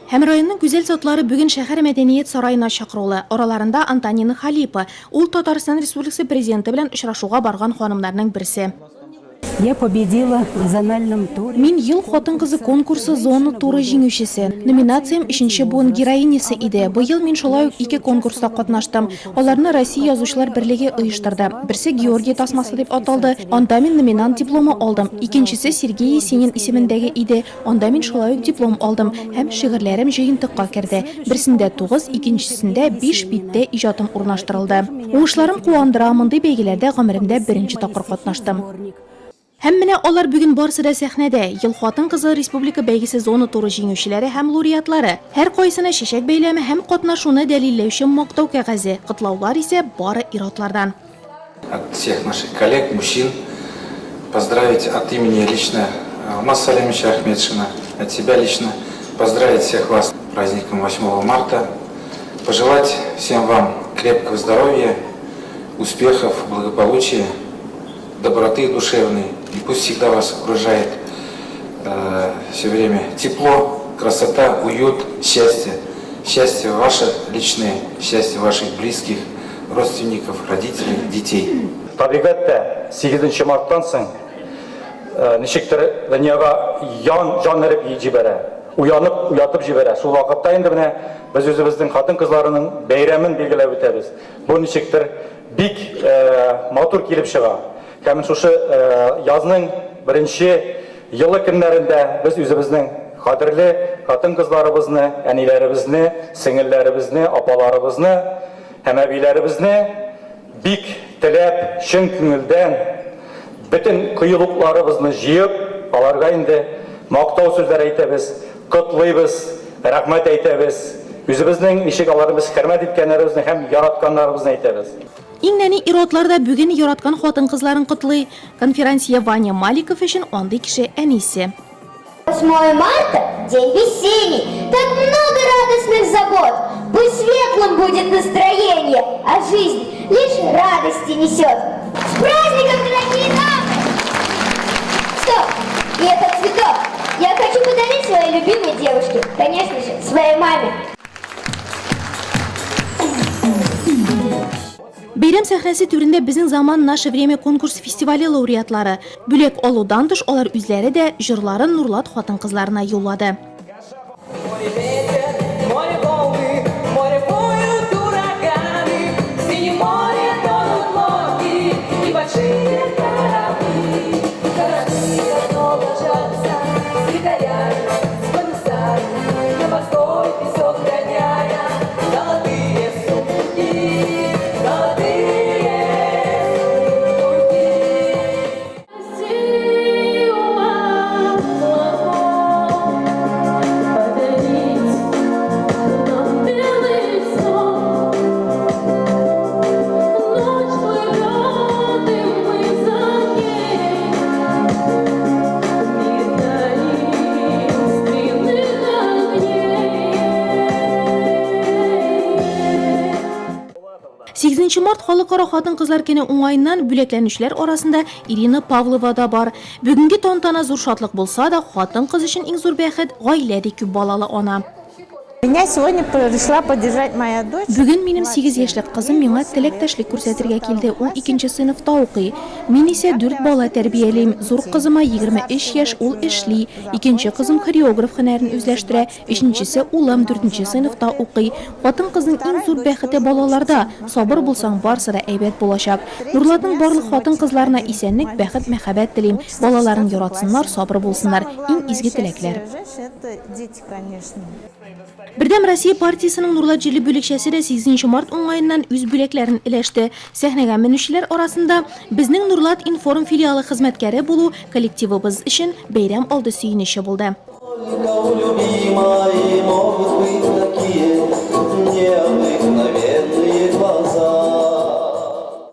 Һәм районның гүзәл затлары бүген шәһәр мәдәният сараена чакырулы. Араларында Антонина Халипа. Ул Татарстан Республикасы Президенты белән очрашуга барган ханымнарның берсе. Я победила в зональном туре. Мин Ел хатын-кызы конкурсы зона туры җиңүчесе. Номинациям Өченче буын героинясы иде. Быел мин шулай ук ике конкурста катнаштым. Аларны Россия Язучылар берлеге оештырды. Берсе Георгий тасмасы дип аталды, анда мин номинант дипломы алдым. Икенчесе Сергей Есенин исемендәге иде, Анда мин шулай ук диплом алдым һәм шигырьләрем җыентыкка керде. Берсендә тугыз, икенчесендә биш биттә иҗатым урнаштырылды. Уңышларым куандыра, мондый бәйгеләрдә гомеремдә беренче тапкыр катнаштым. Һәм менә алар бүген барысы да сәхнәдә, Ел хатын-кызы республика бәйгесе зона туры җиңүчеләре һәм лауреатлары. Һәркайсына чәчәк бәйләме һәм катнашуны дәлилләүче мактау кәгазе, котлаулар исә бары ир-атлардан. От всех наших коллег, мужчин, поздравить от имени лично Алмаза Салимовича Ахметшина, от себя лично, поздравить всех вас с праздником 8 марта, пожелать всем вам крепкого здоровья, успехов, благополучия, доброты душевной. И пусть всегда вас окружает э, все время тепло, красота, уют, счастье. Счастье ваше личное, счастье ваших близких – родственников, родителей, детей. Табигать тә сигезенче марттан соң ничектер дөньяга ян, җан өреп җибәрә, уянып, уятып җибәрә. Шул вакытта инде менә без үзебезнең хатын-кызларының бәйрәмен билгеләп үтәбез. Бу ничектер бик матур килеп чыга. Һәм шушы язның беренче елы көннәрендә без үзебезнең кадерле хатын-кызларыбызны, әниләребезне, сеңелләребезне, апаларыбызны Һәм әбиләребезне бик теләп, чын күңелдән, бөтен кыюлыкларыбызны җыеп, аларга инде мактау сүзләре әйтәбез, котлыйбыз, рәхмәт әйтәбез, үзебезнең ничек аларны без хөрмәт иткәннәребезне һәм яратканнарыбызны әйтәбез. Иң нәни ир-атлар да бүген яраткан хатын-кызларын котлый. Конферансье Ваня Маликов өчен андый кеше әнисе. Восьмое марта – день весенний, так много радостных забот. Пусть светлым будет настроение, а жизнь лишь радости несет. С праздником, дорогие дамы! Стоп! И этот цветок я хочу подарить своей любимой девушке, конечно же, своей маме. Бәйрәм сәхнәсе түрендә Безнең заман, Наше время конкурс фестивале лауреатлары. Бүләк алудан тыш, алар үзләре дә җырларын Нурлат хатын-кызларына юллады. Море ветер, море волны, море воют ураганы, В синем море тонут лодки и большие корабли. Корабли давно ложатся с якорями, с парусами, на морской песок роняя золотые сумки, золотые сумки. Подарить нам белый сон. Ночь плывет, и мы за ней. Мир таинственных огней. Сигезенче март Халыкара хатын-кызлар көне уңаеннан бүләкләнүчеләр арасында Ирина Павлова да бар. Бүгенге тантана зур шатлык булса да, хатын-кыз өчен иң зур бәхет, гаилә, ди күпбалалы ана. Меня сегодня пришла поддержать моя дочь. Бүген минем сигез яшьлек кызым миңа теләктәшлек күрсәтергә килде, ул икенче сыйныфта укый. Мин исә дүрт бала тәрбиялим. Зур кызыма 23 яшь, ул эшли. Икенче кызым хореограф һөнәрен үзләштерә. Өченчесе, улым, дүртенче сыйныфта укый. Хатын-кызның иң зур бәхете балаларда. Сабыр булсаң, барысы да әйбәт булачак. Нурлатның барлык хатын-кызларына исәнлек, бәхет, мәхәббәт телим. Балаларын яратсыннар, сабыр булсыннар. Иң изге теләкләр. Бердәм Россия партиясенең Нурлат җирле бүлекчәсе дә сигезенче март уңаеннан үз бүләкләрен өләште. Сәхнәгә менүчеләр арасында Безнең Нурлат информ филиалы хезмәткәре булу коллективыбыз өчен бәйрәм алды сөенече булды. Сколько у любимой могут быть